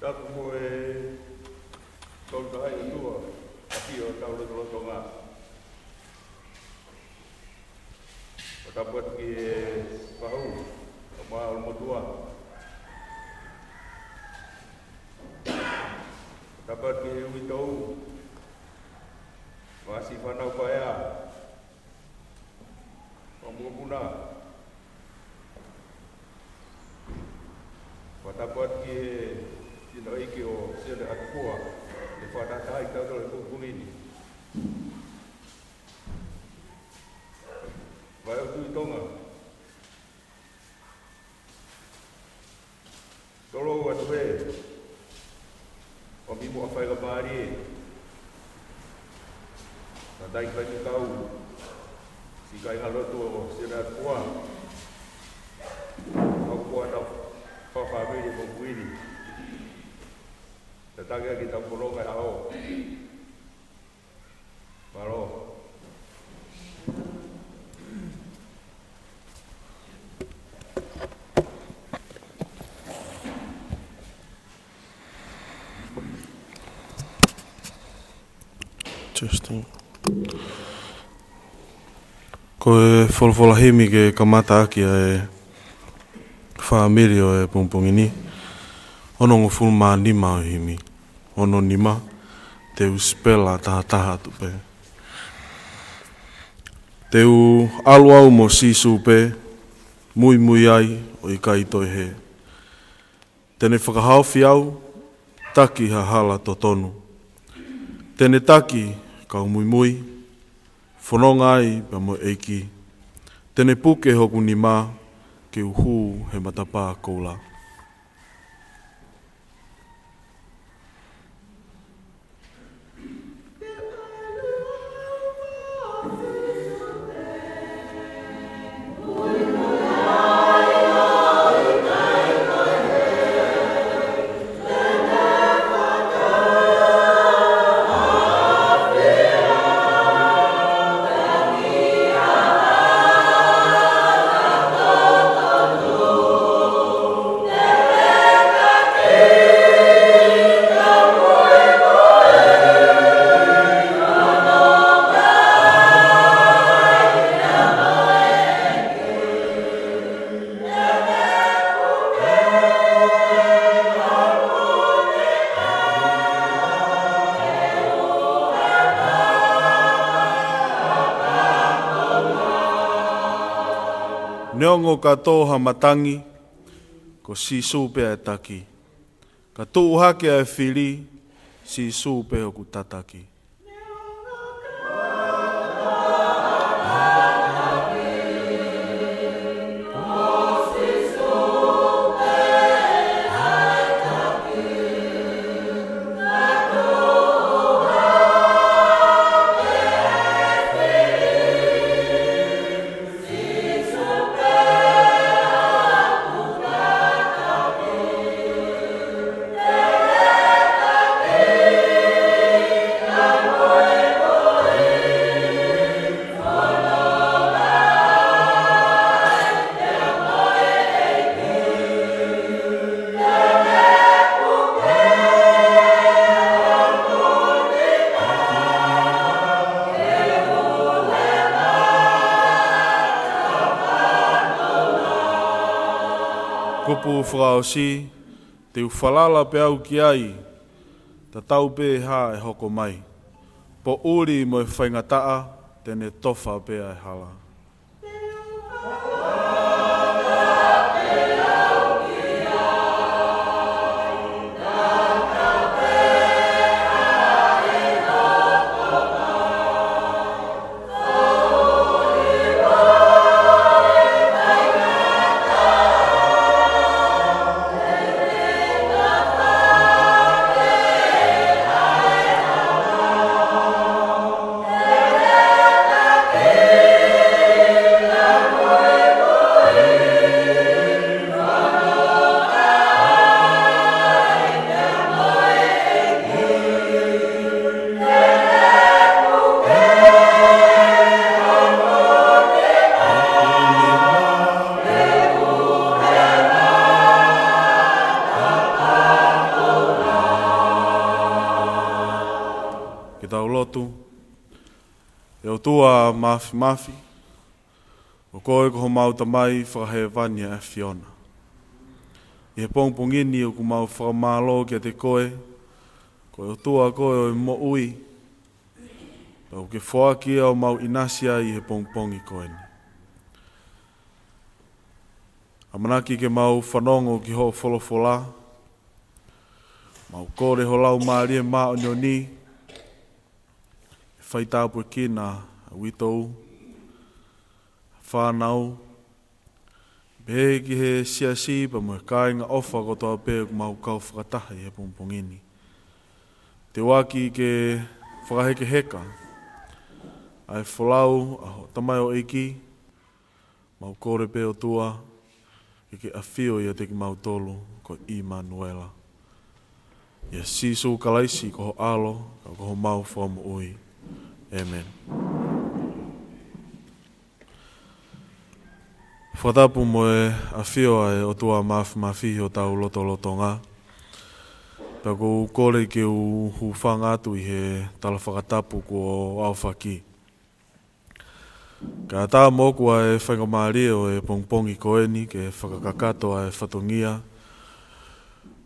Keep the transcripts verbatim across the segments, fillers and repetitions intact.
Atu mo e Tolu Tahaʻi ʻOtua, ʻa ia ʻoku tau lotolotonga. Fakatapu atu ki he fahu, ʻa Maʻolomotuʻa. Fakatapu atu ki he uitou, ʻa e siʻi fānau paea, ʻa e mokopuna. Fakatapu atu ki he sino ʻeiki ʻo Sione ʻAtupua, ʻe fakatahatahaʻi kitautolu he pongipongi ni. Vaʻe ʻo Tuʻi Tonga. Tolou atu ē, ʻomi muʻa faingamālie, ʻa e tangataʻeiki faifekau, siʻi kāingalotu ʻo Sione ʻAtupua, ʻa ia ʻoku ʻi ai ʻenau fāmili he pongipongi ni. Tataki ʻaki ʻetau fononga he ʻaho. Mālō. Testing. Ko e folofola himi ke kamata ʻaki ʻa e fāmili ʻo e pongipongi ni, onongofulu mā nima ʻo e himi. Ono nima, te u sipela tahataha atu pē. Te u ʻalu au mo Sīsū pē, muimui ai ʻo ʻikai toe hē. Te ne fakahaofi au, taki ha hala totonu. Te ne taki, kau muimui, fononga ai pea mo e ʻEiki. Te ne puke hoku nima, ke u hū he matapā koula. Neongo ka tō ha matangi, ko Sīsū pē ʻa e taki. Ka tuʻu hake ʻa e fili, Sīsū pē hoku tataki. Kupu fakaʻosi, te u falala pē au ki ai, tatau pē hā ʻe hoko mai. Poʻuli mo e faingataʻa, te ne tofa pē ʻa e hala. ʻOtua Māfimafi, ʻo koe ko homau Tamai fakahēvani ʻa e ʻAfiona. ʻI he pongipongi ni ʻoku mau fakamālō kiate koe, ko e ʻOtua koe ʻo e moʻui, pea ʻoku ke foaki ia ʻo mau ʻinasi ai ʻi he pongipongi ko eni. ʻAmanaki ke mau fanongo ki hoʻo folofola, mau kole ho Laumālie Māʻoniʻoni, ʻe faitāpuekina ʻa uitou, fānau, pehē ki he siasi pea mo e kāinga ʻofa kotoa pē ʻoku mau kau fakataha ʻi he pongipongi ni. Te u ʻoatu ke fakahekeheka ʻa e folau ʻa ho tamaioʻeiki, mau kole pē ʻOtua, ke ke ʻafio ʻiate kimautolu ko ʻImanuela. ʻIa Sīsū Kalaisi ko ho ʻAlo, ka ko homau Fakamoʻui. ʻĒmeni. Fakatapu mo e ʻafio ʻa e ʻOtua Māfimafi ʻi hotau lotolotonga. Pea ʻoku ou kole ke u hūfanga atu ʻi he tala fakatapu kuo ʻaofaki. Kae ʻatā moʻoku ʻa e faingamālie ʻo e pongipongi ko eni ke fakakakato ʻa e fatongia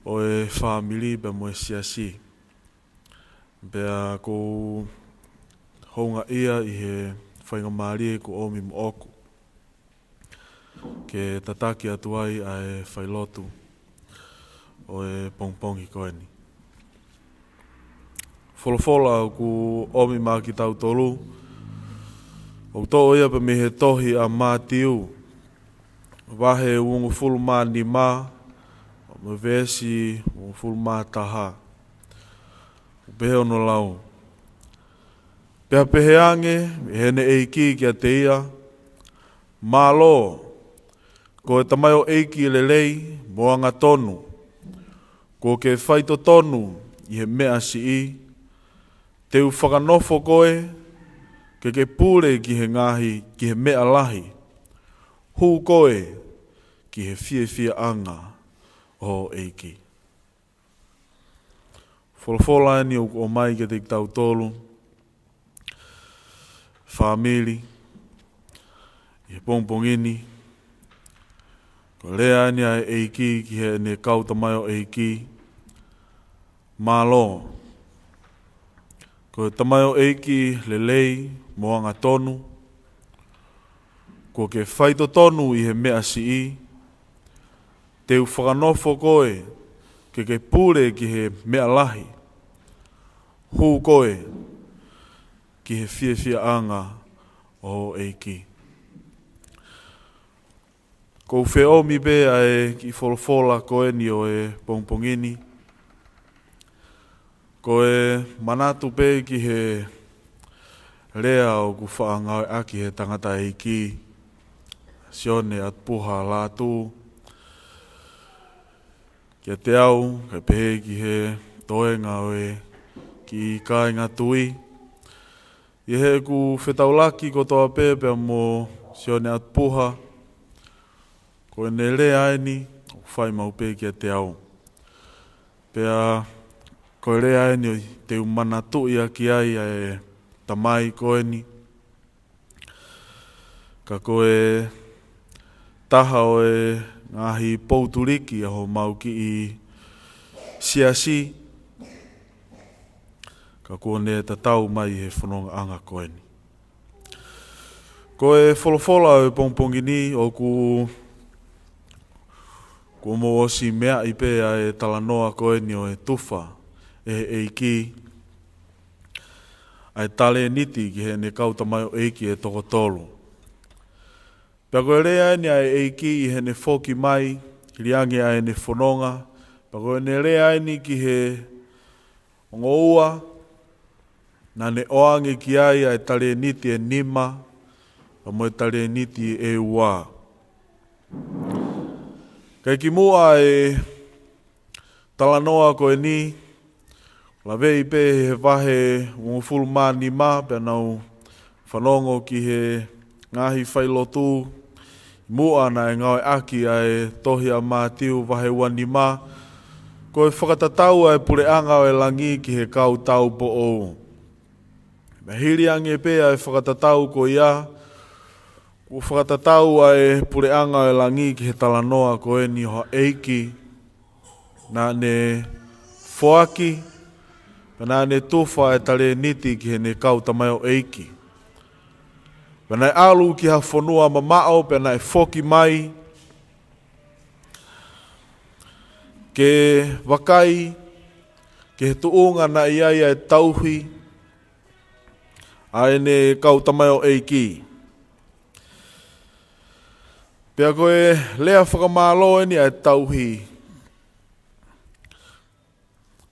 ʻo e fāmili pea mo e siasi. Pea ʻoku ou houngaʻia ʻi he faingamālie kuo ʻomi moʻoku ke tataki atu ai ʻa e failotu ʻo e pongipongi ko eni. Folofola ʻoku ʻomi maʻa kitautolu, ʻoku toʻo ia pē mei he tohi ʻa Mātiu, vahe uofulu mā nima, mo e veesi uofulu mā taha. ʻOku pehē hono lau. Pea pehē ange ʻe heʻene ʻeiki kiate ia, Mālō, ko e tamaioʻeiki lelei mo angatonu, kuo ke faitotonu ʻi he meʻa siʻi, te u fakanofo koe ke ke pule ki he ngaahi, ki he meʻa lahi. Hū koe ki he fiefiaʻanga ʻo ho ʻeiki. Folofola eni ʻoku ʻomai kiate kitautolu fāmili ʻi he pongipongi ni. Ko e lea eni ʻa e ʻeiki ki heʻene kau tamaioʻeiki, Mālō, ko e tamaioʻeiki lelei mo angatonu, kuo ke faitotonu ʻi he meʻa siʻi, te u fakanofo koe ke ke pule ki he meʻa lahi. Hū koe ki he fiefiaʻanga ʻo ho ʻeiki. ʻOku ou fie ʻomi pē ʻa e kiʻi folofola ko eni ʻo e pongipongi ni, ko e manatu pē ki he lea ʻoku faʻa ngāueʻaki ʻe he tangataʻeiki Sione Atupuha Lātū kiate au, kae pehē ki he toenga ʻo e kiʻi kāinga tui. ʻI heʻeku fetaulaki kotoa pē pea mo Sione Atupuha, ko ʻene lea eni ʻoku fai maʻu pē kiate au. Pea ko e lea eni ʻoku te u manatuʻi ʻaki ai ʻa e tamai ko eni. Ka ko e taha ʻo e ngaahi poutuliki ʻa homau kiʻi siasi, ka kuo ne tatau mai he fonongaʻanga ko eni. Ko e folofola ʻo e pongipongi ni ʻoku, kuo mou ʻosi meaʻi pē ʻa e talanoa ko eni ʻo e tufa ʻe he ʻeiki ʻa e talēniti ki heʻene kau tamaioʻeiki ʻe toko tolu. Pea ko e lea eni ʻa e ʻeiki ʻi heʻene foki mai, hili ange ʻa ʻene fononga, pea ko ʻene lea eni ki he ongo ua, naʻa ne ʻoange ki ai ʻa e talēniti ʻe nima, pea mo e talēniti ʻe ua. Kae kimuʻa e talanoa ko eni, laveʻi pē he vahe uofulu mā nima, pea naʻa ku fanongo ki he ngaahi failotu, muʻa naʻe ngāueʻaki ʻa e tohi ʻa Mātiu vahe ua nima, ko e fakatatau ʻa e puleʻanga ʻo e langi ki he kau taupoʻou. Pea hili ange pē ʻa e fakatatau ko ia, kuo fakatatau ʻa e puleʻanga ʻo e langi ki he talanoa ko eni ʻo ha ʻEiki naʻa ne foaki, pea naʻa ne tufa e talēniti ki heʻene kau tamaioʻeiki. Pea naʻe ʻalu ki ha fonua mamaʻo, pea naʻe foki mai ke vakai ki he tuʻunga naʻe ʻi ai ʻa e tauhi ʻa ʻene kau tamaioʻeiki. Pea ko e lea fakamālō eni ʻa e tauhi,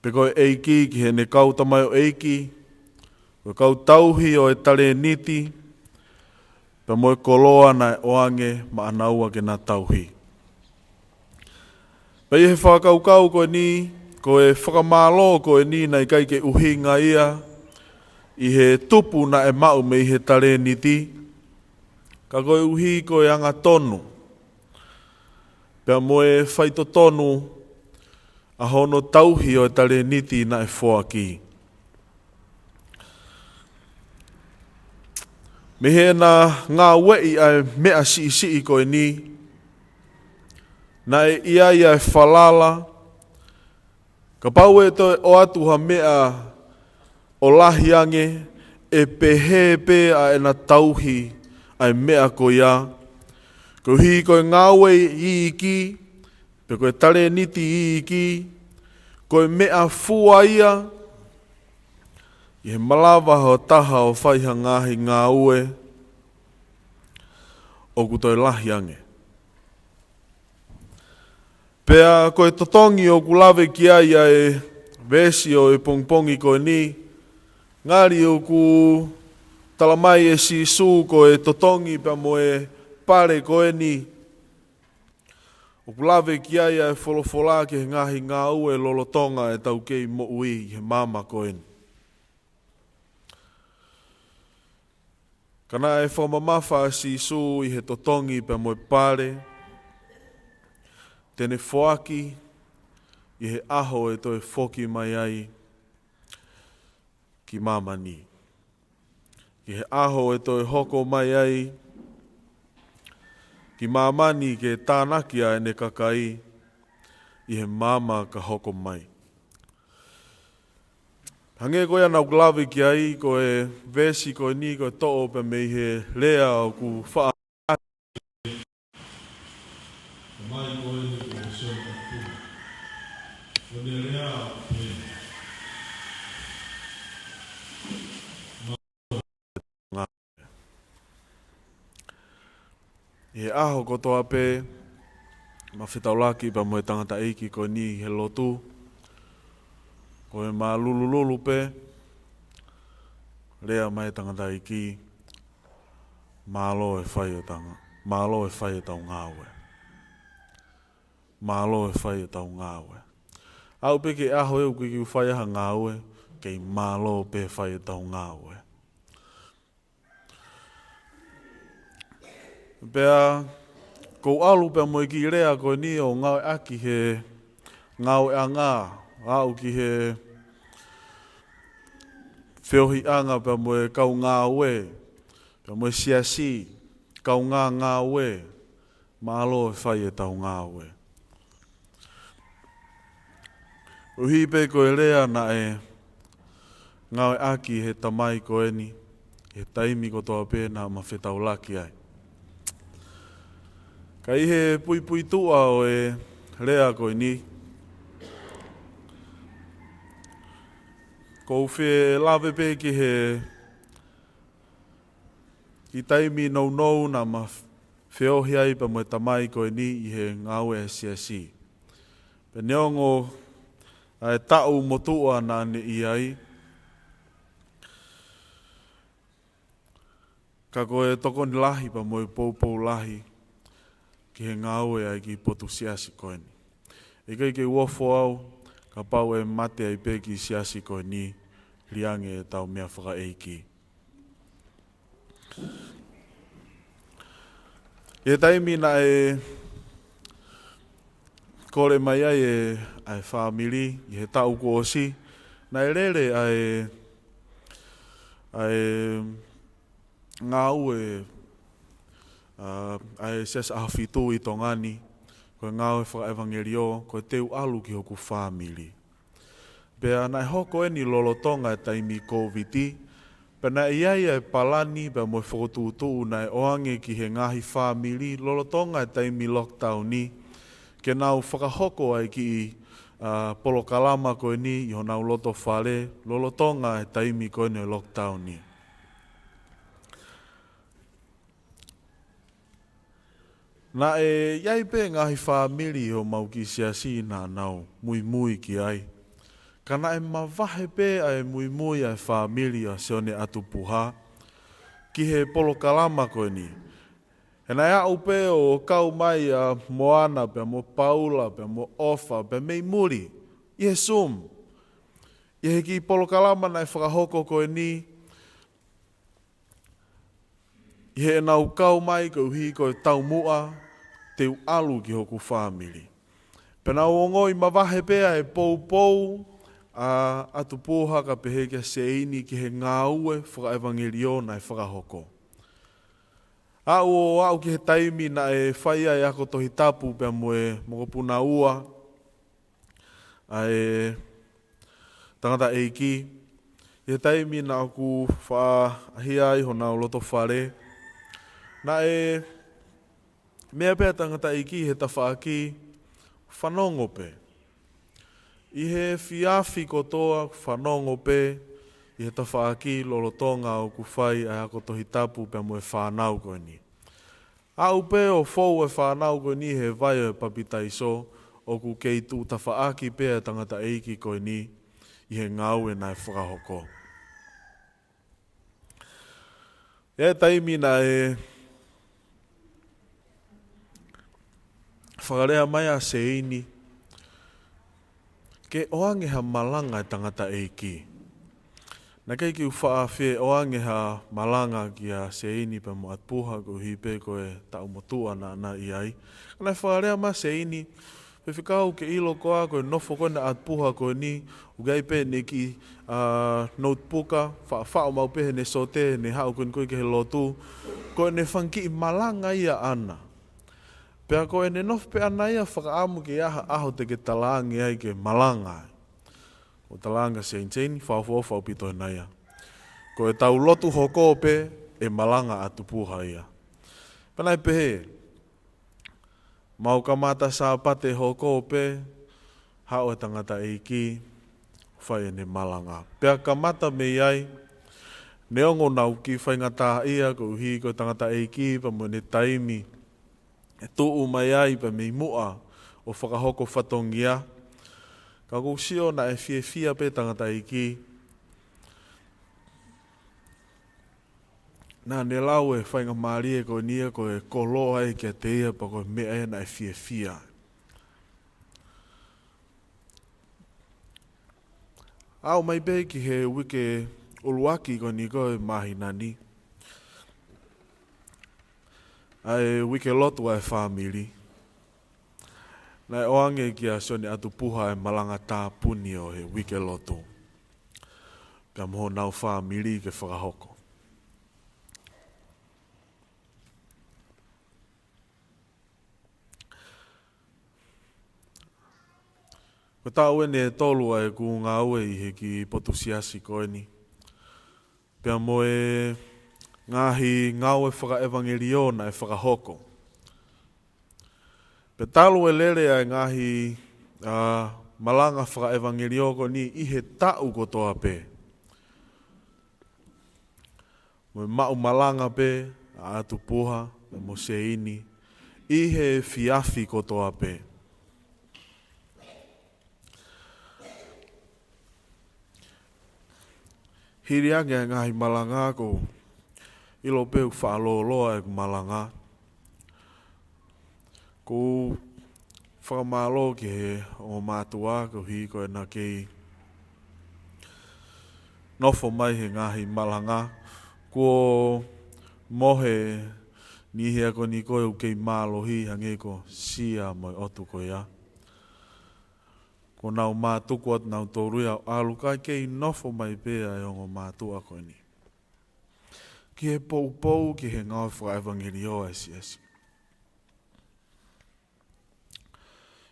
pe ko e ʻEiki ki heʻene kau tamaioʻeiki, ko e kau tauhi ʻo e talēniti, pea mo e koloa naʻe ʻoange maʻanaua ke na tauhi. Pea ʻi he fakakaukau ko eni, ko e fakamālō ko eni naʻe ʻikai ke ʻuhinga ia ʻi he tupu naʻe maʻu mei he talēniti, ka koeʻuhi ko e angatonu pea mo e faitotonu ʻa hono tauhi ʻo e talēniti naʻe foaki. Mei heʻena ngāueʻi ʻa e meʻa siʻisiʻi ko eni, naʻe ʻi ai ʻa e falala, kapau ʻe toe ʻoatu ha meʻa ʻo lahi ange, ʻe pehē pē ʻa ʻena tauhi ʻa e meʻa ko ia. Koeʻuhi ko e ngāue iiki, pe ko e talēniti iiki, ko e meʻafua ia ʻi he malava ha taha ʻo fai ha ngaahi ngāue ʻoku toe lahi ange. Pea ko e totongi ʻoku lave ki ai ʻa e veesi ʻo e pongipongi ko eni, ngali ʻoku talamai ʻe Sīsū ko e totongi pea mo e pale ko eni ʻoku lave ki ai ʻa e folofola ki he ngaahi ngāue lolotonga ʻetau kei moʻui ʻi he māmani ko eni. Ka naʻe fakamamafa ʻa Sīsū ʻi he totongi pea mo e pale te ne foaki ʻi he ʻaho ʻe toe foki mai ai ki māmani. Ki he ʻaho ʻe toe hoko mai ai ki māmani ke tānaki ʻa ʻene kakai ʻi he maama ka hoko mai. Hangē ko ia naʻa ku lave ki ai, ko e veesi ko eni ko e toʻo pē mei he lea ʻoku faʻa mai ko eni ko Sione Tapu. Ko ʻene lea pē. ʻI he ʻaho kotoa pē, ma fetaulaki pea mo e tangataʻeiki ko eni he lotu, ko e mālulululu pē, lea mai tangataʻeiki, mālō e fai e tanga, mālō e fai e tau ngāue. Mālō e fai e tau ngāue. Aʻu pē ki he ʻaho ʻe ʻikai ke u fai ha ngāue, kei mālō pē fai e tau ngāue. Pea, ko u ʻalu pea mo e kiʻi lea ko eni ʻo ngāueʻaki he ngāueʻanga, aʻu ki he feohiʻanga pea mo e kau ngāue, pea mo e siasi, kaungā ngāue, mālō e fai e tau ngāue. Koeʻuhi pē ko e lea naʻe ngāueʻaki he tamai ko eni, he taimi kotoa pē naʻa ma fetaulaki ai. Ka ʻi he puipuituʻa ʻo e lea ko eni, ko u fie lave pē ki he kiʻi taimi nounou naʻa ma feohi ai pea mo e tamai ko eni ʻi he ngāue ʻa e siasi. Pea neongo ʻa e taʻu motuʻa naʻa ne ʻi ai, ka ko e tokoni lahi pea mo e poupou lahi ki he ngāue ʻa e kiʻi potu siasi ko eni. ʻIkai ke u ofo au, kapau ʻe mate ai pē kiʻi siasi ko eni, hili ange e tau meʻa fakaʻeiki. ʻI he taimi naʻe kole mai ai e, ʻa e fāmili, ʻi he taʻu kuo ʻosi, naʻe lele ʻa e, ʻA e ngāue ʻa e Siasi ʻAhofitu ʻi Tonga ni, ko e ngāue fakaʻevangeliō, ko e teu ʻalu ki hoku fāmili. Pea naʻe hoko eni lolotonga e taimi Kōviti, pea naʻe ʻi ai e palani pea mo e fokotuʻutuʻu naʻe ʻoange ki he ngaahi fāmili lolotonga e taimi lockdown ni, ke nau fakahoko ai e kiʻi ʻa e polokalama ko eni ʻi honau loto fale lolotonga e taimi ko eni lockdown ni. Naʻe ʻi ai pē ngaahi fāmili ʻi homau kiʻi siasi naʻa nau muimui ki ai. Ka naʻe mavahe pē ʻa e muimui ʻa e fāmili ʻa Sione ʻAtupuha ki he polokalama ko eni. He naʻe aʻu pē ʻo kau mai ʻa Moana pea mo Paula pea mo ʻOfa pea mei muli ʻi he Zoom. ʻI he kiʻi polokalama naʻe fakahoko ko eni, ʻi heʻenau kau mai koeʻuhi ko e taumuʻa teu ʻalu ki hoku fāmili. Pea nau ongoʻi mavahe pē ʻa e poupou ʻa ʻAtupuha ka pehē kia Seini ki he ngāue fakaʻevangeliō naʻe fakahoko. Aʻu ʻo aʻu ki he taimi naʻe fai ai e ako Tohi Tapu pea mo e mokopuna ua ʻa e tangataʻeiki, ʻi he taimi naʻa ku faʻa ʻaʻahi ai honau loto fale, naʻe meʻa pē ʻa e tangataʻeiki he tafaʻaki, fanongo pē. ʻI he efiafi kotoa fanongo pē ʻi he tafaʻaki lolotonga ʻoku fai ʻa e ako Tohi Tapu pea mo e fānau ko eni. Aʻu pē ʻo fou e fānau ko eni he vai ʻo e papitaiso, ʻoku kei tuʻu tafaʻaki pē ʻa e tangataʻeiki ko eni ʻi he ngāue naʻe fakahoko. ʻI he taimi naʻe fakalea mai ʻa Seini ke ʻoange ha malanga e tangataʻeiki. Naʻe ʻikai ke u faʻa fie ʻoange ha malanga kia Seini pea mo ʻAtupuha koeʻuhi pē ko e taʻu motuʻa naʻa na ʻi ai. Ka naʻe fakalea mai ʻa Seini, Faifekau, ke ʻilo koā ko e nofo ko ena ʻa ʻAtupuha ko eni, ʻoku ʻi ai pē ʻene kiʻi ʻa notebook, faʻofaʻo maʻu pē heʻene sote, heʻene haʻu ko eni ko ē ki he lotu. Ko ʻene fanga kiʻi malanga ia ʻaʻana. Pea ko ʻene nofo pē ʻaʻana ia fakaʻamu ke ʻi ai ha ʻaho te ke talaange ai ke malanga ai. ʻO talaange ʻe Seini, Seini, fakaʻofoʻofa ʻaupito ʻena ia. Ko ʻetau lotu hoko pē ʻe malanga ʻa ʻAtupuha ia. Pea naʻe pehē, mau kamata Sāpate hoko pē, haʻu e tangataʻeiki, fai ʻene malanga. Pea kamata mei ai, neongo naʻa ku faingataʻaʻia koeʻuhi ko e tangataʻeiki pea mo ʻene taimi ʻe tuʻu mai ai pea mei muʻa ʻo fakahoko fatongia. Ka ʻoku ou sio naʻe fiefia pē tangataʻeiki. Naʻa ne lau e faingamālie ko eni ia ko e koloa ia kiate ia pea ko e meʻa ia naʻe fiefia. Aʻu mai pē ki he uike ʻuluaki ko eni ko e māhina ni, ʻa e uike lotu ʻa e fāmili. Naʻe ʻoange kia Sione ʻAtupuha e malanga tāpuni ʻo e uike lotu. Pea mo honau fāmili ke fakahoko. Ko e taʻu eni ʻe tolu ʻa ʻeku ngāue ʻi he kiʻi potu siasi ko eni. Pea mo e ngaahi ngāue fakaʻevangeliō naʻe fakahoko. Pea talu e lele ʻa e ngaahi ʻa malanga fakaʻevangeliō ko eni ʻi he taʻu kotoa pē. Mo e maʻu malanga pē ʻa ʻAtupuha, pea mo Seini, ʻi he efiafi kotoa pē. Hili ange ʻa e ngaahi malanga ʻoku ou ʻilo pē ʻoku faʻa lōloa ʻeku malanga. ʻOku ou fakamālō ki he ongo mātuʻa koeʻuhi ko ʻena kei nofo mai he ngaahi malanga. Kuo mohe e niʻihi ko eni ko ē ʻoku kei mālohi hangē ko Sia mo e ʻotu ko ia. Kuo nau mātuku atu nautolu ia ʻo ʻalu kae kei nofo mai pē ʻa e ongo mātuʻa ko eni. ki he poupou, ki he ngāue fakaʻevangeliō ʻa e siasi.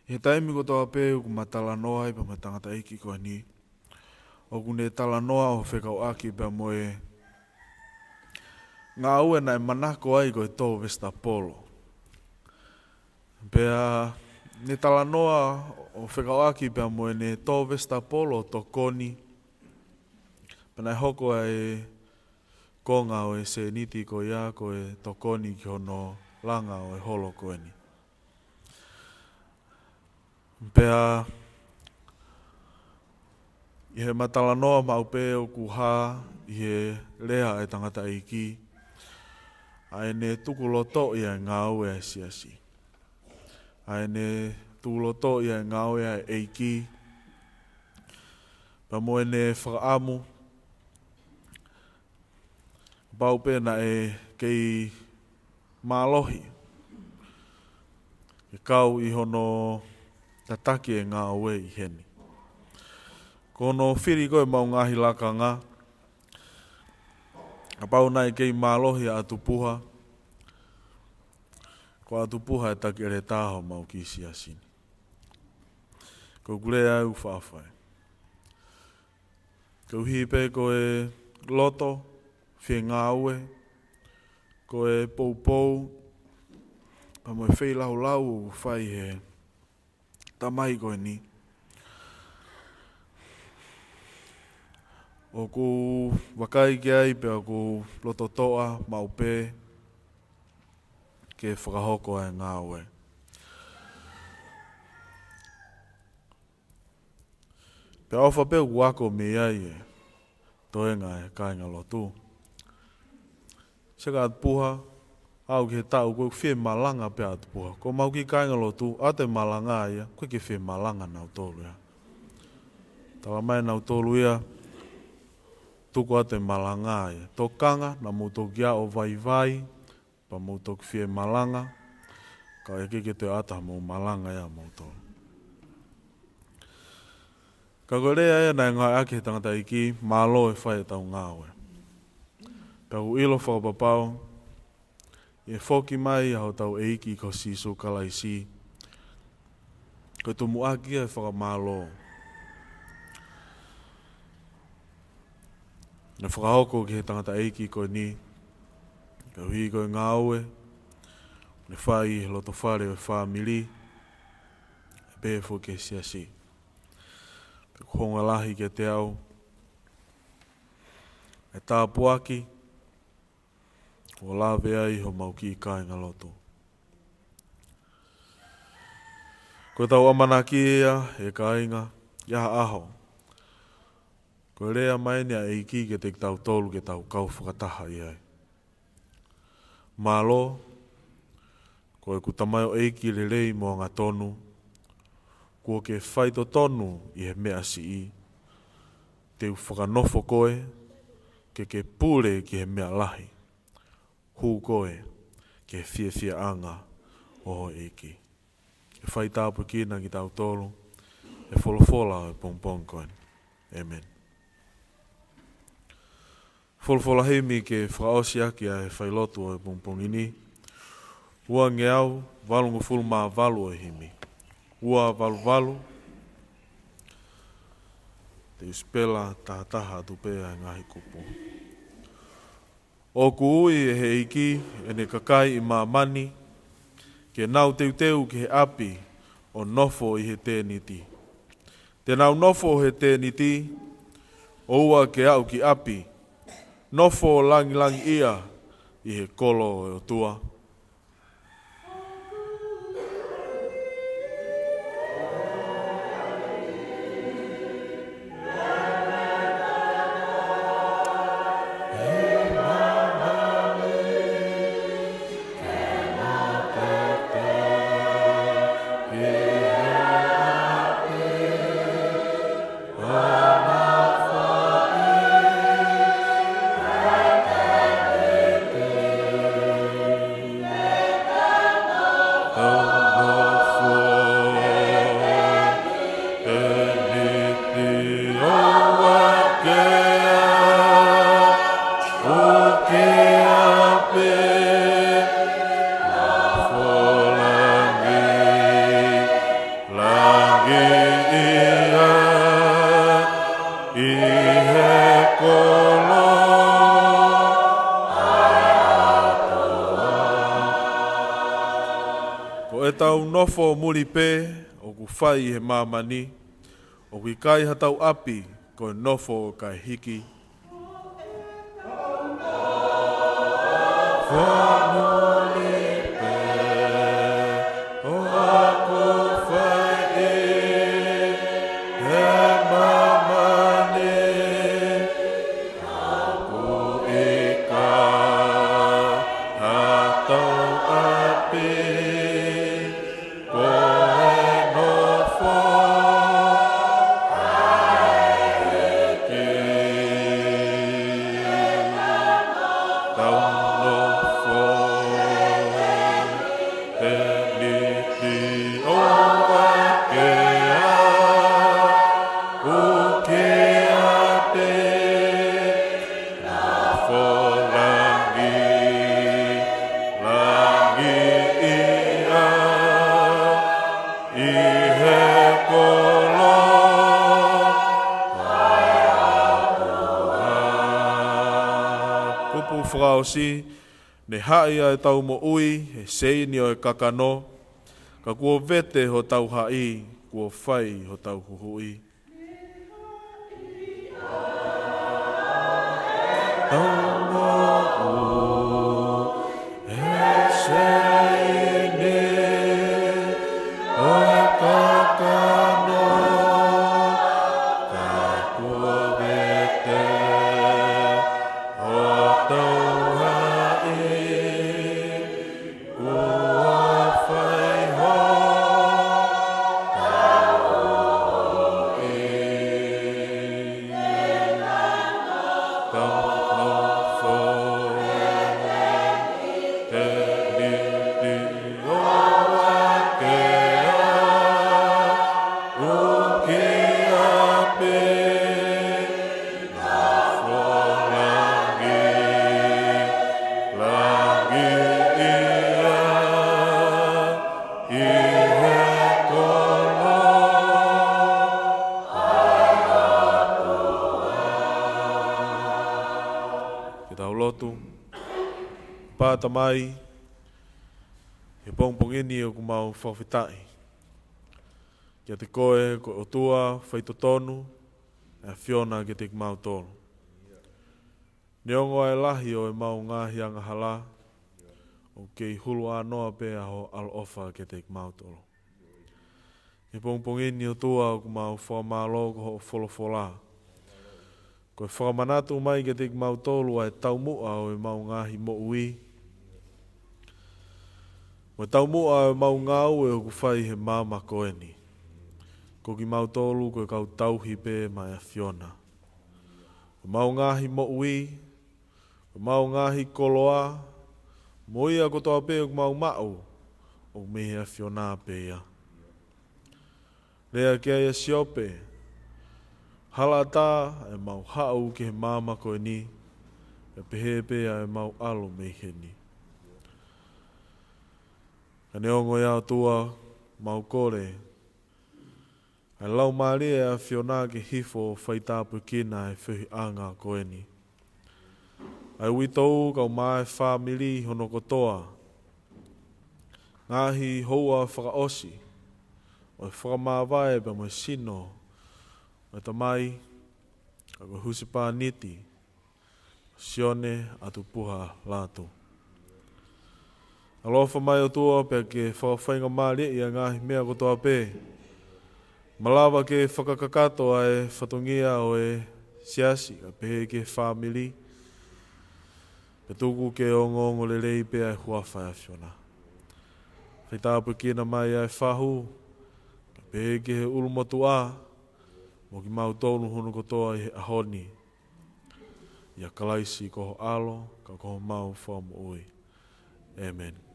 ʻI he taimi kotoa pē ʻoku ma talanoa ai pea mo e tangataʻeiki ko eni, ʻoku ne talanoa ʻo fekauʻaki pea mo e ngāue naʻe manako ai ko e tō vesitapolo. Pea ne talanoa ʻo fekauʻaki pea mo ʻene tō vesitapolo ʻo tokoni, pea naʻe hoko ʻa e konga ʻo e sēniti ko ia ko e tokoni ki hono langa ʻo e holo ko eni. Pea ʻi heʻema talanoa maʻu pē ʻoku hā ʻi he lea ʻa e tangataʻeiki ʻa ʻene tukulotoʻi ʻa e ngāue ʻa e siasi, ʻa ʻene tukulotoʻi ʻa e ngāue ʻa e ʻEiki, pea mo ʻene fakaʻamu kapau pē naʻe kei mālohi ke kau ʻi hono tataki e ngāue ʻi heni. Ko hono fili ko ē ʻemau ngaahi lakanga, kapau naʻe kei mālohi ʻa ʻAtupuha, ko ʻAtupuha e taki ʻeletā homau kiʻi siasi ni. Ko ʻeku lea ʻoku faʻa fai. Koeʻuhi pē ko e loto fie ngāue, ko e poupou, pea mo e feilaulau ʻoku fai he tamai ko eni, ʻoku vakai ki ai pea ʻoku lototoʻa maʻu pē ke fakahoko ʻa e ngāue. Pea ʻofa pē ʻoku ako mei ai e toenga e kāingalotu. Sio ka ʻAtupuha, aʻu ki he taʻu ko ē ʻoku fie malanga pē ʻa ʻAtupuha. Ko ʻemau kiʻi kāingalotu, ʻoatu e malanga ia, ʻoku ʻikai ke fie malanga nautolu ia. Talamai nautolu ia, tuku atu e malanga ia. Tokanga, naʻa mou toki aʻu ʻo vaivai, pea mou toki fie malanga, ka ʻoku ʻikai ke toe ʻoatu haʻamou malanga ia ʻamoutolu. Ka ko e lea ia naʻe ngāueʻaki he tangataʻeiki, mālō e fai ʻetau ngāue. Pea ʻoku ʻilo fakapapau, ʻi he foki mai ʻa hotau ʻEiki ko Sīsū Kalaisi, ko e tumuʻaki ia e fakamālō naʻe fakahoko ki he tangataʻeiki ko eni, koeʻuhi ko e ngāue naʻe fai he loto fale ʻo e fāmili, ʻe pehē foki ki he siasi. Pea ʻoku hounga lahi kiate au e tāpuaki ʻoku lave ai homau kiʻi kāingalotu. Ko ʻetau ʻamanaki ia, ʻe kāinga, ʻi ha ʻaho, ko e lea mai eni ʻa e ʻEiki kiate kitautolu ke tau kau fakataha ʻi ai. Mālō, ko ʻeku tamaioʻeiki lelei mo angatonu, kuo ke faitotonu ʻi he meʻa siʻi, te u fakanofo koe ke ke pule ki he meʻa lahi. Hū koe ki he fiefiaʻanga ʻo ho ʻEiki. Ke faitāpuekina kitautolu ʻe he folofola ʻo e pongipongi ko eni. ʻĒmeni. Folofola himi ke fakaʻosi ʻaki ʻa e failotu ʻo e pongipongi ni. Uangeau valungofulu mā valu ʻo e himi. Ua valu valu. Te u sipela tahataha atu pē ʻa e ngaahi kupu. ʻOku ui ʻe he ʻEiki ʻene kakai ʻi māmani, ke nau teuteu ki he ʻapi ʻo nofo ʻi he tēniti. Te nau nofo he tēniti, ʻoua ke aʻu ki ʻapi, nofo langilangiʻia ʻi he kolo ʻo e ʻOtua. ʻO ʻetau nofo muli pē ʻoku fai he māmani, ʻoku ʻikai hatau ʻapi ko e nofo kae hiki. Nofo muli pē ʻoku fai he māmani, ʻoku ʻikai hatau ʻapi ko e nofo kae hiki. Tau nofo he teniti ʻo ʻAkea, ʻukia pē nofo langi, langi ia ʻi he kolo ʻo e ʻOtua. Kupu fakaʻosi. Ne haʻi ʻa ʻetau moʻui he seini ʻo e kakano, ka kuo vete hotau haʻi, kuo fai hotau huhuʻi. Tau moʻui he seini ʻo e kakano, ka kuo vete hotau haʻi, kuo fai hotau huhuʻi. Tau nofo he teniti ʻo ʻAkea, ʻukia pē nofo langi, langi ia ʻi he kolo ʻo e ʻOtua. Ke tau lotu. ʻApā Tamai, he pongipongi ni ʻoku mau fakafetaʻi kiate koe ko e ʻOtua faitotonu, ʻa e ʻAfiona kiate kimautolu. Neongo ʻa e lahi ʻo ʻemau ngaahi angahala, ʻoku kei hulu ʻānoa pē ʻa hoʻo ʻaloʻofa kiate kimautolu. He pongipongi ni ʻOtua ʻoku mau fakamālō ko hoʻo folofola, ko e fakamanatu mai kiate kimautolu ʻa e taumuʻa ʻo ʻemau ngaahi moʻui, mo e taumuʻa ʻo ʻemau ngāue ʻoku fai he māmani ko eni. Ko kimautolu ko e kau tauhi pē maʻa e ʻAfiona. Ko ʻemau ngaahi moʻui, ko ʻemau ngaahi koloa, mo ia kotoa pē ʻoku mau maʻu, ʻoku mei he ʻAfiona pē ia. Lea ki ai ʻa Siope, halaʻatā ʻemau haʻu ki he māmani ko eni, ʻe pehē pē ʻa ʻemau ʻalu mei heni. Ka neongo ia ʻOtua, mau kole ʻa e Laumālie ʻo e ʻAfiona ke hifo ʻo faitāpuekina ʻa e feohiʻanga ko eni. ʻA e uitou kae ʻumaʻā e fāmili hono kotoa. Ngaahi houa fakaʻosi ʻo e fakamāvae pea mo e sino ʻo e tamai, ka ko e husepāniti, Sione ʻAtupuha Lātū. ʻAloʻofa mai ʻOtua pea ke fakafaingamālieʻi ʻa e ngaahi meʻa kotoa pē. Malava ke fakakakato ʻa e fatongia ʻo e siasi, kae pehē ki he fāmili. Pea tuku ke ongoongo lelei pē ʻa e huafa ʻo e ʻAfiona. Faitāpuekina mai ʻa e fahu, kae pehē ki he ʻulumotuʻa, mo kimautolu hono kotoa ʻi he ʻaho ni. ʻIa Kalaisi ko ho ʻAlo, ka ko homau Fakamoʻui. ʻĒmeni.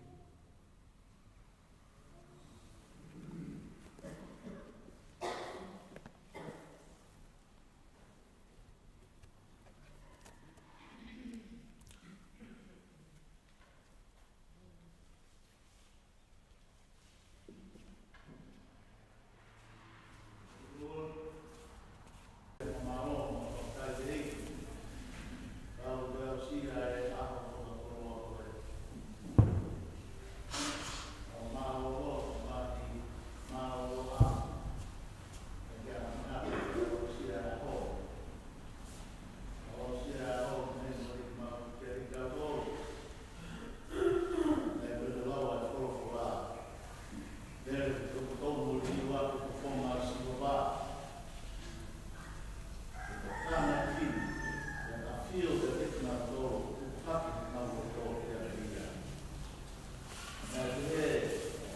Tau muli ua ke ko fonga Sihova. Ko e tānaki, ko e ʻafio ʻiate kinautolu ʻoku hake ʻenau loto kiate ia. Naʻe pehē,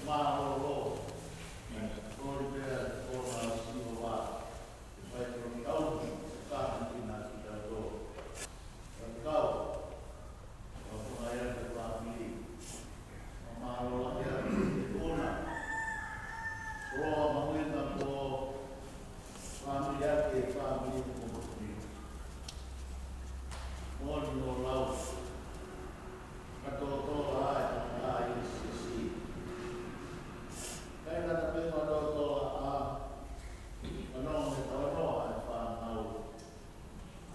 mālōlō, naʻe kole pea ko fonga Sihova, ke fai ko tau, ke tānaki kinautolu. Ka kau, ʻo tō mai ʻa e fāmili. Mālō lahi ʻa e ʻofa. Koloa mahuʻinga ko e fāmili ʻa e fāmili ko Moʻoni. Moʻoni ʻo lau. Ka tō tō ʻa e ʻa e siasi. Kai nata pē ma tō tō ʻa. Ka nō me tau nō ʻa e fānau.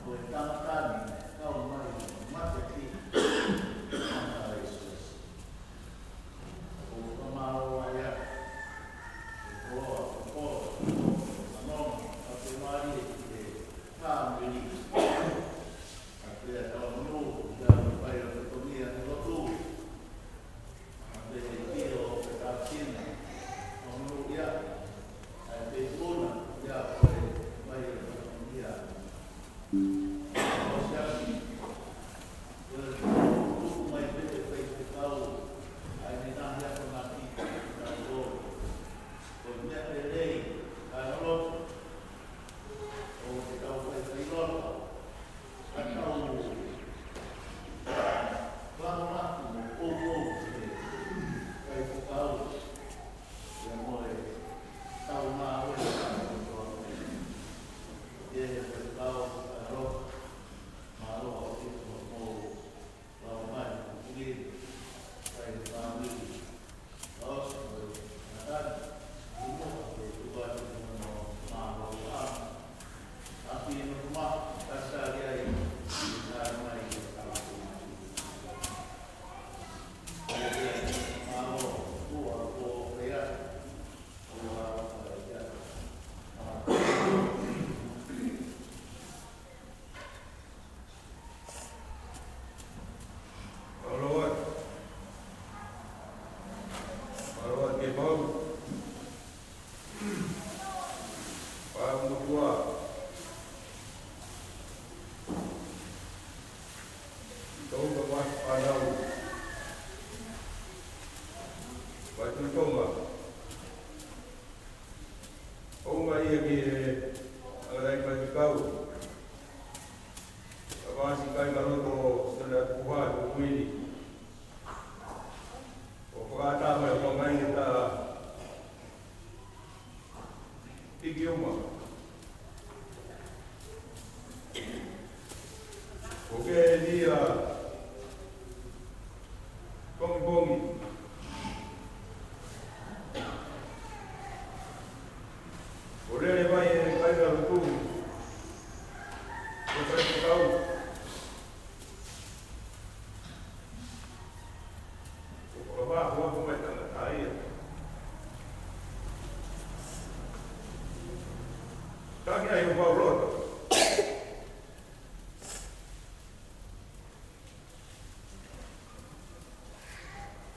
Ko e tangata ni, kau mai, mate ki, mata ai Siasi. ʻOku fakamālō ai ʻa, ko e koloa, ko e koloa, ko e koloa, ʻa te mali e ki he fāmili. ʻA te ʻa tau nō, ʻa te fai ʻa te tonia he lotu. Aloha. Aloha ke mau. Pāmutua. Tau ka mas panau. Patu Tonga. ʻOku mai ia ki he ʻalai mai kau. Ka vasi kai ka loto sona kuha ko kuini. ʻO whakata mai ʻo mai e tā piki uma. ʻO ke lia pongipongi. ʻO lele mai e kai ka loto. ʻO kai kau. ʻO ka vā, ʻo ka mai tangata ia. Taki ai ʻo Paulo.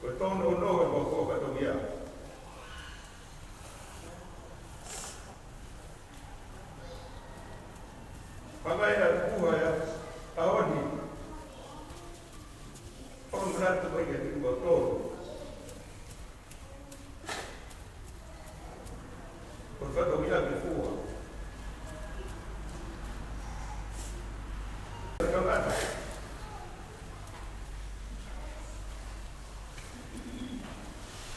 Ko e tōnounou e kōkō ka toki ia. Hanga ia kuha ia, taoni. Ono manatu mai ke tuku tō. Ko e fatongia ke fua. Tangata.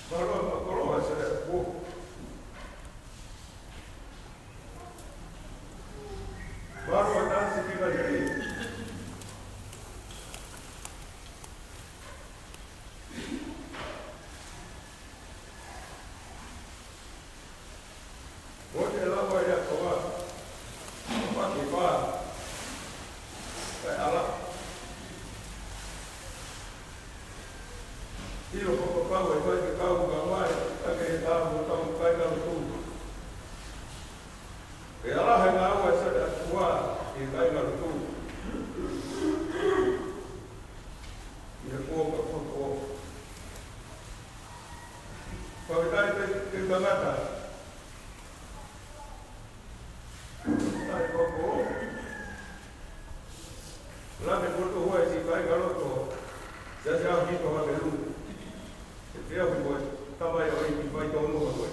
Mālō, mālō, ʻa e sere fua. Mālō, ʻa e tasi ki vai ai. Ko te lava ia Ke, ke tangata. Ai, koko. Lame koto hoa si kai kaloto. Sia sia ki to ha pelu. E pea ki koe. Tamai o i ki fai tonu ha koe.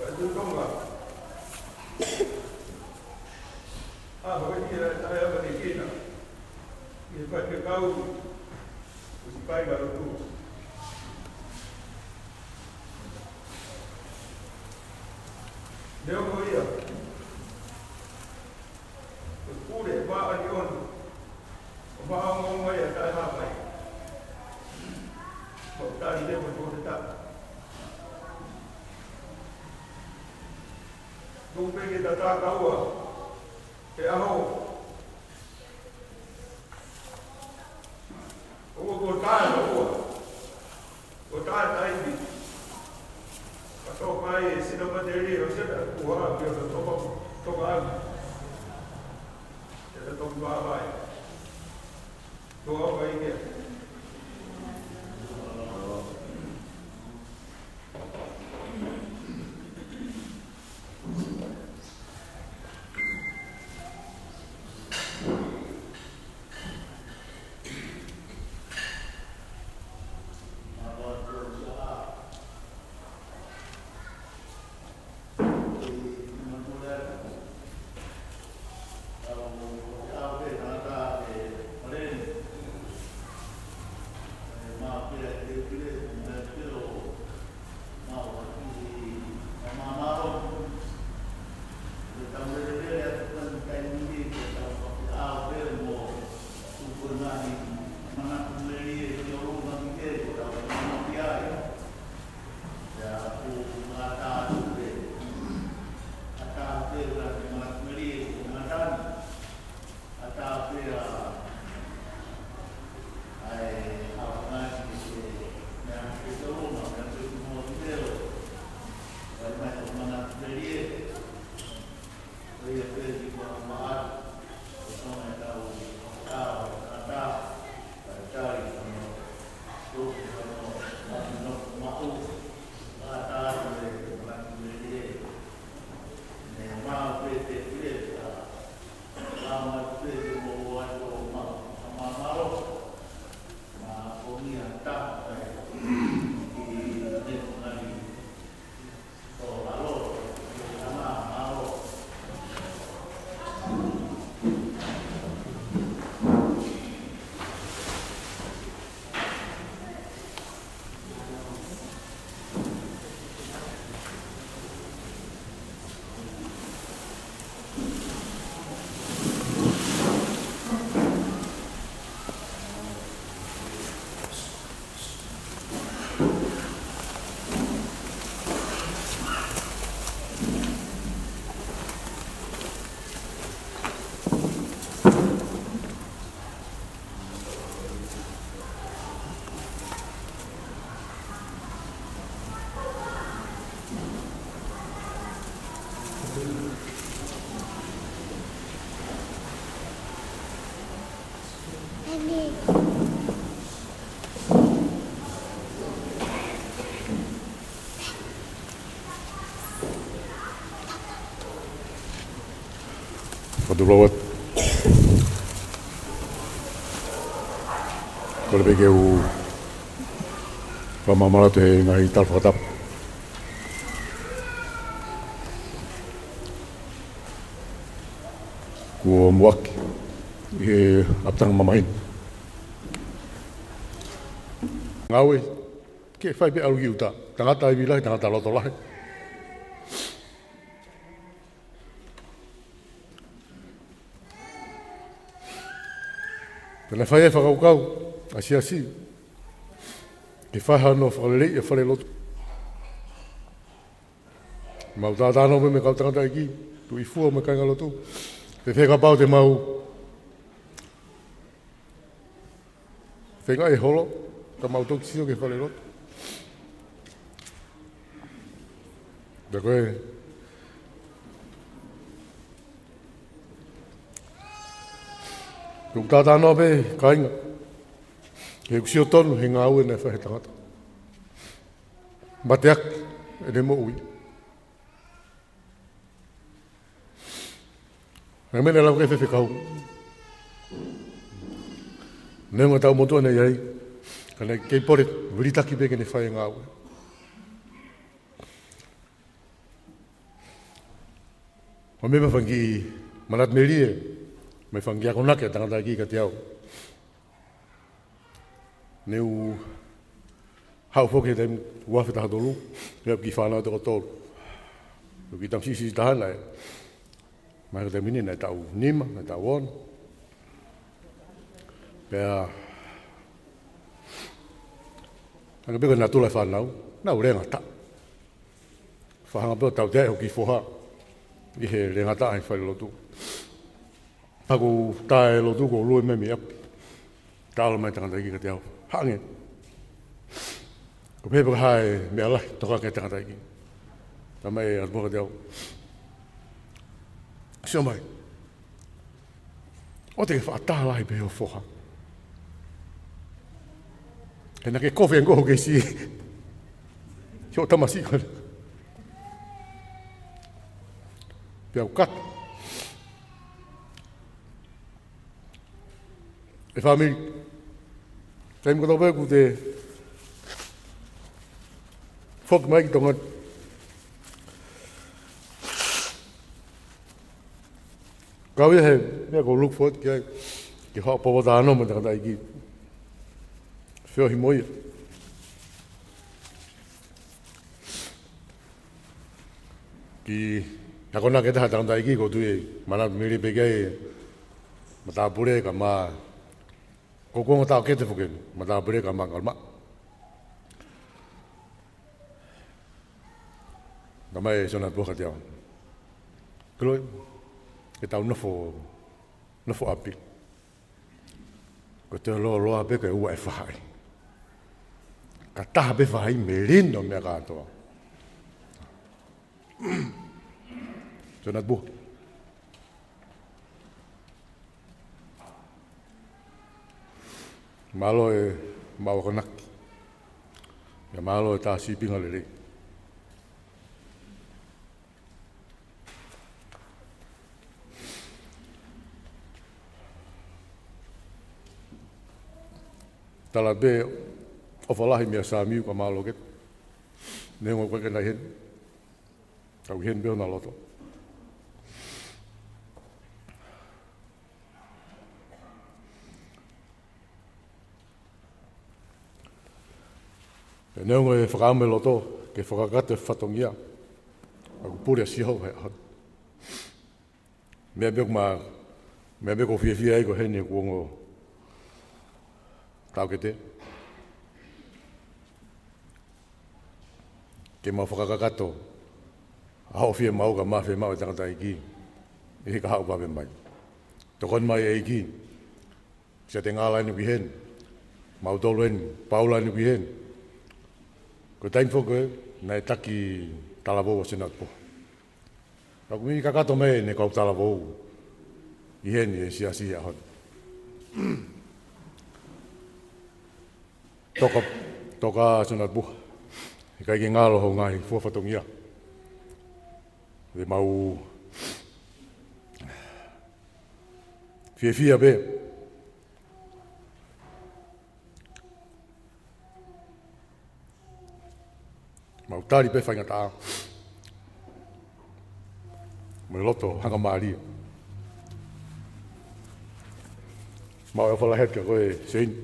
Ai, tu tonga. A, hoi ia, tae ava ni kina. Ia, faifekau, ʻosi kai kaloto. Leo ko ia. Ko pule, ʻa e ʻaho ni ʻoku. ʻO maʻa ongo mai ʻa tae hapai. Ko tali leo ko te ta. Tuku pē ke ta ta kaua. He ʻaho. ʻOua ko tae, ʻoua. Ko tae taimi. Ka toka ai e sina mateli, ʻo sina kuha, pio sa toka, toka ai. Sina toki vāvai. Toa o kai kia. Fatu Robert. Kole pē ke u fakamālō atu he ngaahi tala fakatapu kuo muʻaki ʻi he ʻapitanga mamahina. Ngāue ke fai pē ʻalu ki ʻuta. Tangata ivi lahi, tangata loto lahi. Pea naʻe fai e fakakaukau ʻa e siasi ke fai hano fakaleleiʻi e falelotu. Mau tātānō pē mo e kau tangataʻeiki, tuʻi fua mo e kāingalotu. Fēfē kapau te mau feinga e holo, ka mau toki sio ki he falelotu. Pea ko e, tuku tātānō pē, kāinga. He ʻoku sio tonu he ngāue naʻe fai he tangata. Mateaki ʻene moʻui. Naʻe meʻa naʻe lau ki ai e faifekau. Neongo ʻetau motuʻa naʻe ʻi ai, ka naʻe kei pole vilitaki pē ke ne fai e ngāue. Ko e meʻa mai e fanga kiʻi manatu melie, mai e fanga kiʻi akonaki ʻa e tangataʻeiki kiate au. Ne u haʻu foki he taimi ua afe taha tolu, pea kiʻi fānau toko tolu. Ko e kiʻi tamasiʻi siʻisiʻi taha naʻe, mai he taimi ni naʻe taʻu nima, naʻe taʻu ono. Pea, hangē pē ko e natula e fānau, naʻa nau lēngataʻa. Fakahanga pē ʻo tautea hoku kiʻi foha ʻi he lēngataʻa he falelotu. Ka ʻoku tā e lotu ʻoku ou lue mai mei ʻapi. Taʻalo mai e tangataʻeiki kiate au. Hangē. Ko e pehē pē ko e hā e meʻa lahi ʻoku tokanga ki ai e tangataʻeiki. Talamai ʻe Senator Buha kiate au. Sio mai. ʻOua te ke faʻa tā lahi pē hoʻo foha. He naʻa ke kovi ange hoʻo kei siʻi. Hoʻo tamasiʻi ko ena. Pea u kata. ʻE fāmili. Taimi kotoa pē ʻoku te foki mai ki Tonga. Kau ia he meʻa ʻoku ou look forward ki ai. Ke haʻu ʻo poupou talanoa mo e tangataʻeiki. Feohi mo ia. Kiʻi akonaki ʻe taha ʻa e tangataʻeiki ʻoku ou tui ʻe manatu melie pē ki ai e matāpule kae ʻumaʻā. Ko e konga taʻokete foki eni, matāpule kae ʻumaʻā e kau loma. Talamai ʻe Senator Buha kiate au. Kilo, ke tau nofo, nofo ʻapi. Ko e toe lōloa pē ko e ua e faʻahi. Ka taha pē faʻahi melino meʻa kātoa. Senator Buha. Mālō e maʻu akonaki. Pea mālō e tā sīpinga lelei. Tala pē ʻofa lahi meia Samiu ka mālō ke. Neongo ko e ke nai heni. Kau heni pē hona loto. Pea neongo e fakaʻamu e loto, ke fakakakato e fatongia. ʻOku pule ʻa Sihova he ʻaho ni. Meʻa pē ʻoku ma, meʻa pē ʻoku ou fiefia ai ko heni ʻeku ongo taʻokete. Ke mau fakakakato ʻa hoʻo fiemaʻu kae ʻumaʻā e fiemaʻu ʻa e tangataʻeiki. ʻI he kahaʻu vave mai. Tokoni mai ʻEiki. Sia te ngala inu ki heni. Mautolu eni. Paula inu ki heni. Ko e taimi foki ko ē, naʻe taki talavou ʻa Senator Buha. Ka ʻoku mei kakato mai ʻene kau talavou ʻi heni he siasi he ʻaho ni. Toka, toka Senator Buha. ʻIkai ke ngalo hoʻo ngaahi fua fatongia. Te mau fiefia pē. Mau tali pē faingataʻa. Mo e loto hangamālie. Mau ʻofa lahi atu kia koe Seini.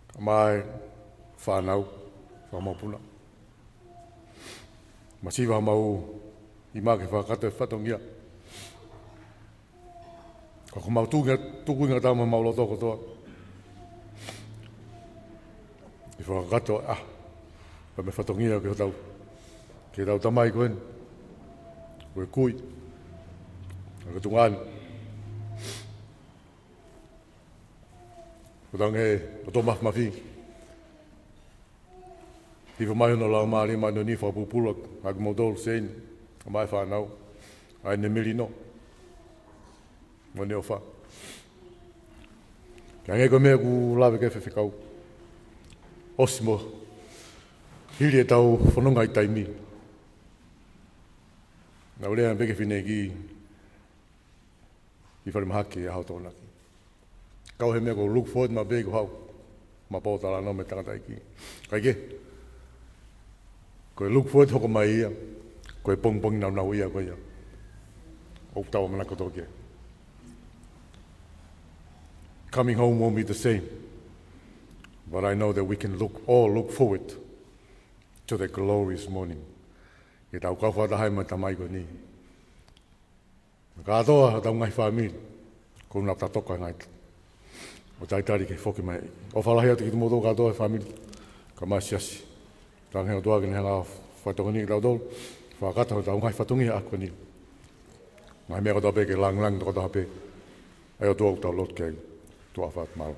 Kae ʻumaʻā e fānau, fakamau puna. Masiva mau ʻi ma ke fakakakato e fatongia. Ka ko homau tuku, tukuʻinga taha mo homau loto kotoa. ʻI he fakakakato, ʻa, pea mo e fatongia ki hotau, ki hotau tamai ko eni. Ko e kui. Ko e tuongaʻane. Ko e tangi, ʻotu mafimafi. Hifo mai hono Laumālie Māʻoniʻoni ʻo fakapupula ʻa kimoutolu Seini, kae ʻumaʻā e fānau, ʻa ʻene melino mo ʻene ʻofa. Ka hangē ko e meʻa ʻoku lave ki ai e faifekau, ʻosi mo hili ʻetau fononga ʻi taimi, naʻa ku lea pē ki he fineʻeiki ʻi falemahaki he ʻaho Tokonaki. Kau he meʻa ko e look forward maʻu pē ko haʻu, ma pōtalanoa mo e tangataʻeiki. Kae kehe, ko e look forward hoko mai ia, ko e pongipongi naunau ia ko ia ʻoku tau ʻamanaki kotoa ki ai. Coming home won't be the same, but I know that we can look, all look forward to the glorious morning. Ke tau kau fakataha ai mo e Tamai ko eni. Kātoa hotau ngaahi fāmili, ko ʻenau tatoka ngaahi, ʻo talitali ki he foki mai. ʻOfa lahi atu kiate kimoutolu kātoa he fāmili, kae ʻumaʻā e siasi. Tangi he ʻOtua ke ne hanga ʻo fakatokoniʻi kitautolu, fakakakato hotau ngaahi fatongia ʻaho ko eni. Ngaahi meʻa kotoa pē ke lāngilangi tokotaha pē ʻa e ʻOtua ʻoku tau lotu ki ai. Tuʻa ʻofa atu, mālō.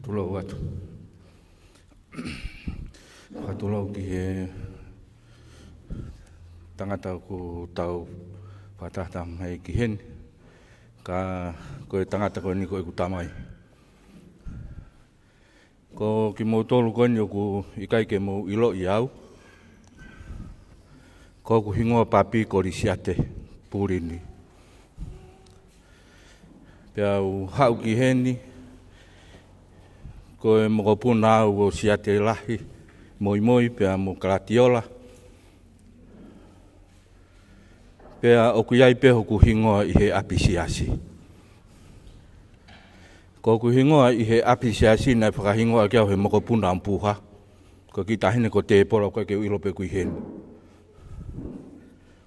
Fakatulou atu. Fakatulou ki he tangata ʻoku tau fakataha mai ki heni. Ka ko e tangata ko eni ko ʻeku tamai. Ko kimoutolu ko eni ʻoku ʻikai ke mou ʻiloʻi au, ko hoku hingoa papi ko Lisiate Pulini. Pea u haʻu ki heni, ko e mokopuna au ʻo Siate Lahi, Moimoi, pea mo Kalatiola. Pea ʻoku ʻi ai pē hoku hingoa ʻi he ʻapisiasi. Ko hoku hingoa ʻi he ʻapisiasi naʻe fakahingoa ʻaki au he mokopuna ʻa Puha. Ko e kiʻi taʻahine ko Tepola, ʻoku ʻikai ke u ʻilo pe ʻoku ʻi heni.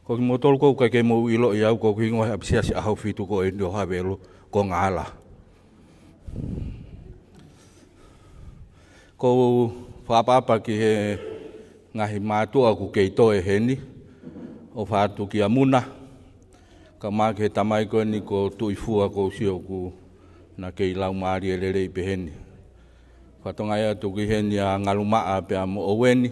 Ko kimoutolu ʻoku ʻikai ke mou ʻiloʻi au, ko hoku hingoa he ʻapisiasi ʻAhofitu ko eni ʻo Havelu ko Ngala. Ko u fakaʻapaʻapa ki he ngaahi mātuʻa ʻoku kei toe heni, ʻofa atu kia Muna, kae ʻumaʻā ki he tamai ko eni ko Tuʻifua, ko u sio ʻoku na kei laumālie lelei pē heni. Fakatokangaʻi atu ki heni ʻa Ngalumaʻa pea mo ʻOueni,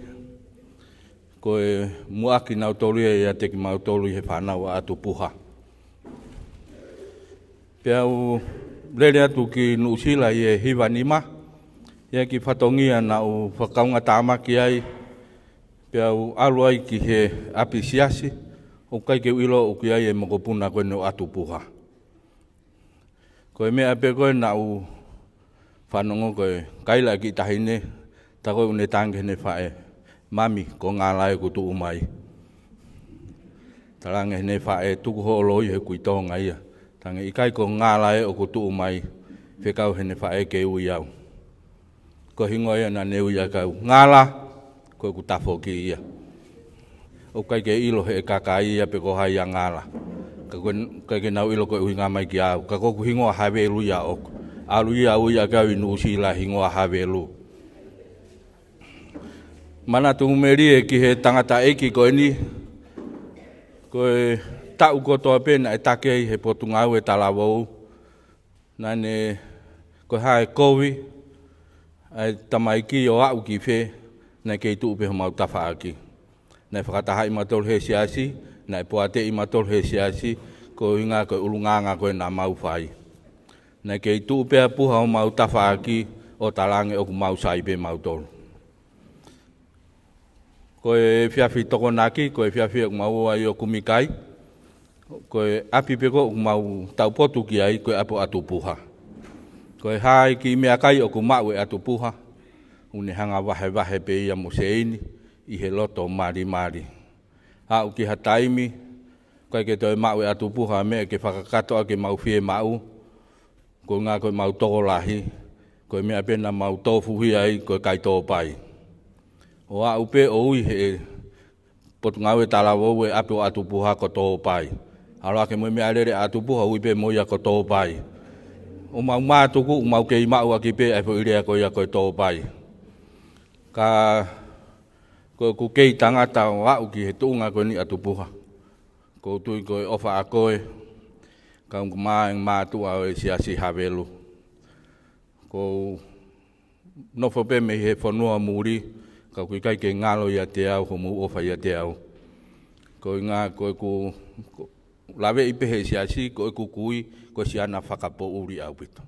ko e muʻaki nautolu ia ʻiate kimautolu ʻi he fānau ʻa ʻAtupuha. Pea u lele atu ki Nuʻusila ʻi he hiva nima, ʻi he kiʻi fatongia naʻa ku fakakaungātāmaki ai Pea u ʻalu ai ki he ʻapi siasi, ʻoku ʻikai ke u ʻilo ʻoku ʻi ai e mokopuna ko eni ʻo ʻAtupuha. Ko e meʻa pē ko ē naʻa ku fanongo ko e kaila ʻa e kiʻi taʻahine, tā ko ē ʻoku ne talaange ki heʻene faʻē, "Mami, ko Ngala ē ʻoku tuʻu mai." Talaange heʻene faʻē, "Tuku hoʻo loi, he ʻoku ʻi Tonga ia." Talaange, "ʻIkai, ko Ngala ē ʻoku tuʻu mai." Fekau heʻene faʻē ke ui au. Ko e hingoa ia naʻa ne ui ʻaki au, Ngala, ko ʻeku tafoki ia. ʻOku ʻikai ke ʻilo ʻe he kakai ia pe ko hai ʻa Ngala. Ka ko e, ʻikai ke nau ʻilo ko e ʻuhinga mai kia au. Ka ko ʻeku hingoa Havelu ia ʻoʻoku. ʻAlu ia ʻo ui ʻaki au ʻi Nuʻusila, hingoa Havelu. Manatu melie ki he tangataʻeiki ko eni, ko e taʻu kotoa pē naʻe taki ai he Potungāue Talavou, naʻa ne, ko e hā e kovi ʻa e tamaiki ʻo aʻu ki fē, naʻe kei tuʻu pē homau tafaʻaki. Naʻe fakatahaʻi mautolu he siasi, naʻe poateʻi mautolu he siasi, ko e ʻuhinga ko e ʻulungaanga ko ē naʻa mau fai. Naʻe kei tuʻu pē ʻa Puha homau tafaʻaki ʻo talaange ʻoku mau sai pē mautolu. Ko e efiafi Tokonaki, ko e efiafi ʻoku mau ō ai ʻo kumi kai. Ko e ʻapi pē ko ē ʻoku mau taupotu ki ai, ko e ʻapi ʻo ʻAtupuha. Ko e hā e kiʻi meʻakai ʻoku maʻu ʻe ʻAtupuha, ʻoku ne hanga vahevahe pē ia mo Seini ʻi he loto malimali. Aʻu ki ha taimi, ʻikai ke toe maʻu ʻe ʻAtupuha ha meʻa ke fakakakato ʻaki ʻemau fiemaʻu, ko e ʻuhinga ko ʻemau tokolahi, ko e meʻa pē naʻa mau tofuhia ai ko e kai Tōpai. ʻO aʻu pē ʻo ui ʻe he Potungāue Talavou e ʻapi ʻo ʻAtupuha ko Tōpai. ʻAlu hake mo e meʻalele ʻa ʻAtupuha, ui pē mo ia ko Tōpai. ʻO mau mātuku, ʻoku mau kei maʻu ʻaki pē ʻa e foʻi lea ko ia ko e Tōpai. Ka ko ʻeku kei tangata ʻo aʻu ki he tuʻunga ko eni ʻAtupuha, ʻoku ou tui ko e ʻofa ʻa koe, kau mā e mātuʻa ʻo e siasi Havelu. ʻOku ou nofo pē mei he fonua muli, ka ʻoku ʻikai ke ngalo ʻiate au hoʻomou ʻofa ʻiate au. Ko e ʻuhinga ko ʻeku, ko, laveʻi pē he siasi, ko ʻeku kui, ko e siana fakapoʻuli ʻaupito.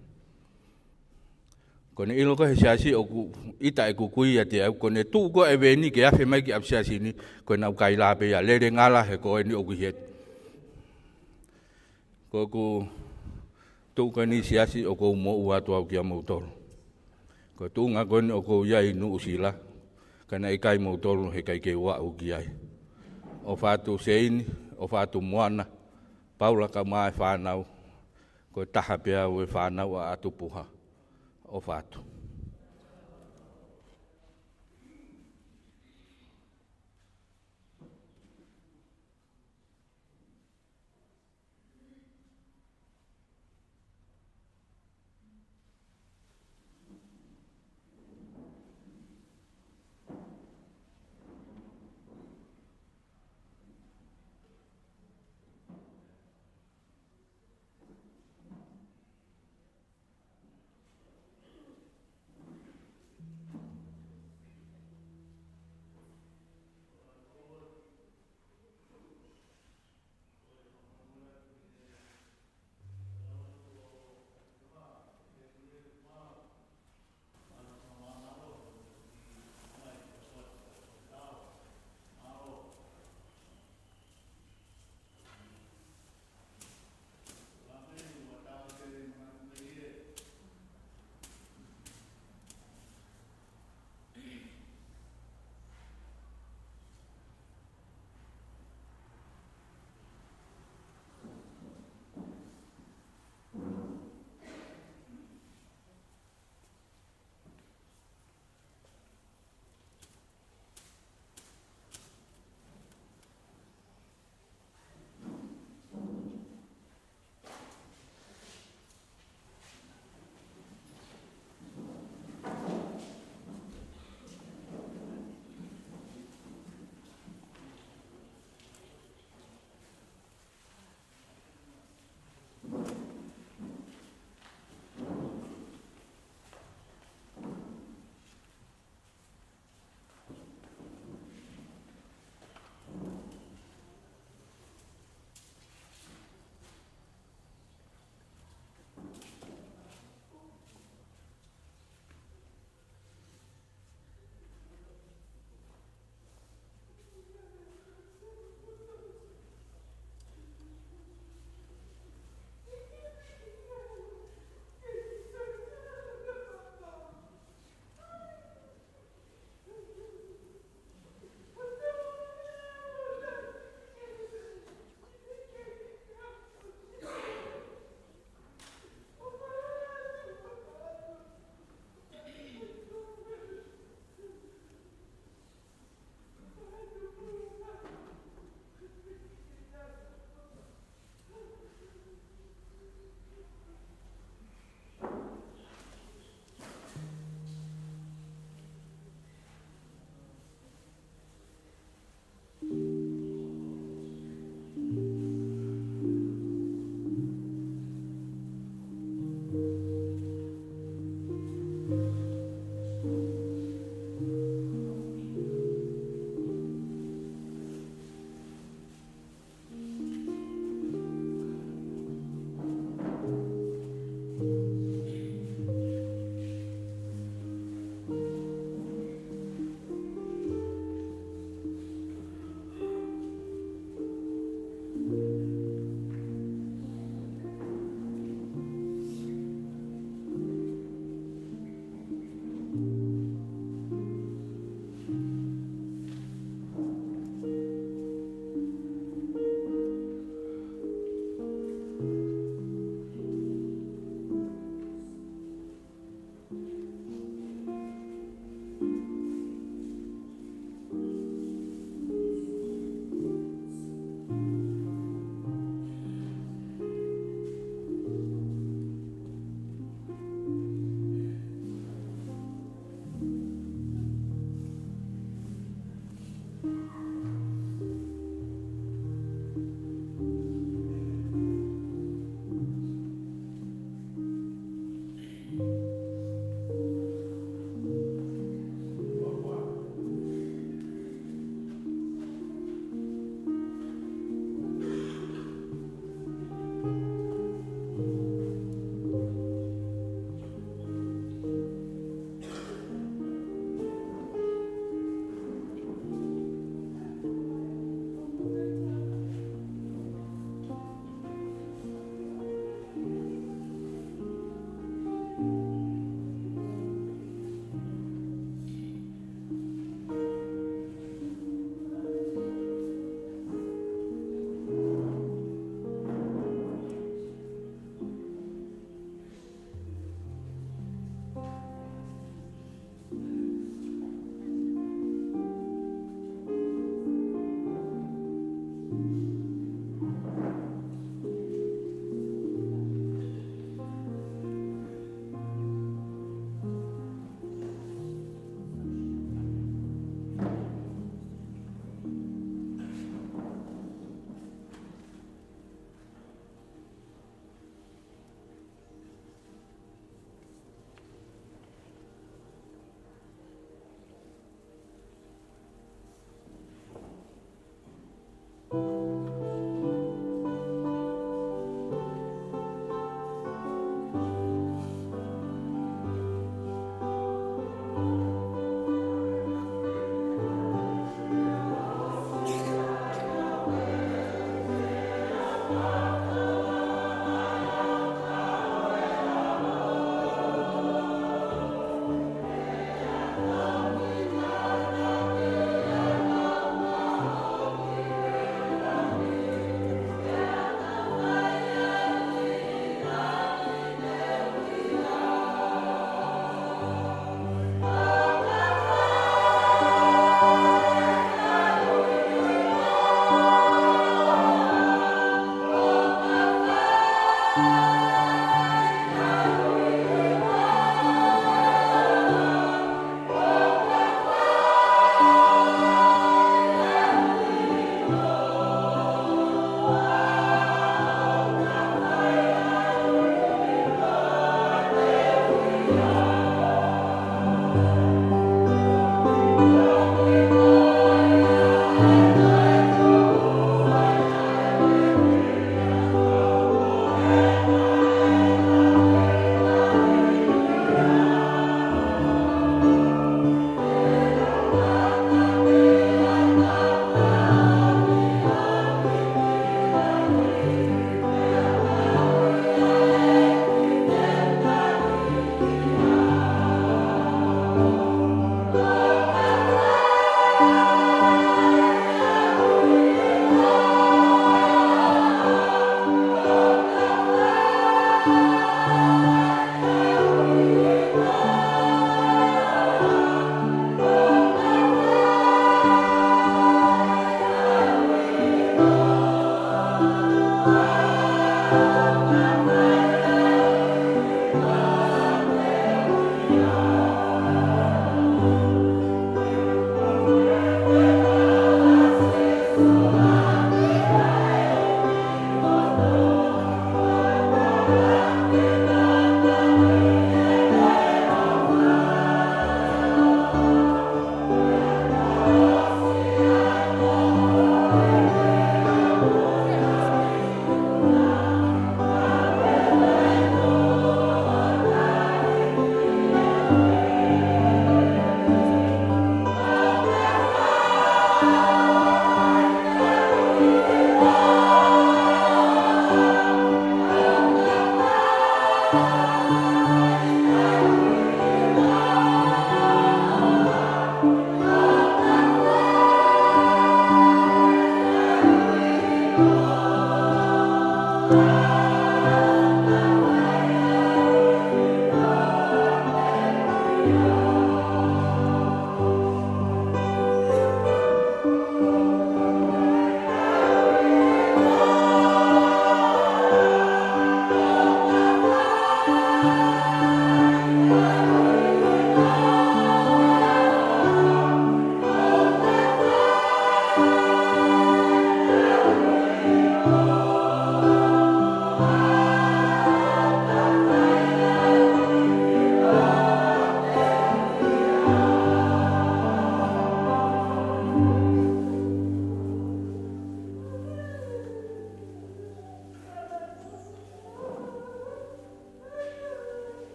Ko ʻene ʻilo ko ē he siasi ʻoku ʻita ʻeku kui ʻiate au, ko ʻene tuʻu ko ē ʻi he veni ke afe mai ki ʻapi siasi ni, ko ʻenau kaila pē ia, "Lele Ngala, he ko eni ʻoku ʻi hē." Ko ʻeku tuʻu ko eni siasi ʻoku ou moʻua atu au kia moutolu. Ko e tuʻunga ko eni ʻoku ou ʻi ai ʻi Nuʻusila, ka naʻe ʻikai moutolu he ʻikai ke u aʻu ki ai. ʻOfa atu Seini, ʻofa atu Moana, Paula kau mā e fānau, ko e taha pē au e fānau ʻa ʻAtupuha. ʻOfa atu.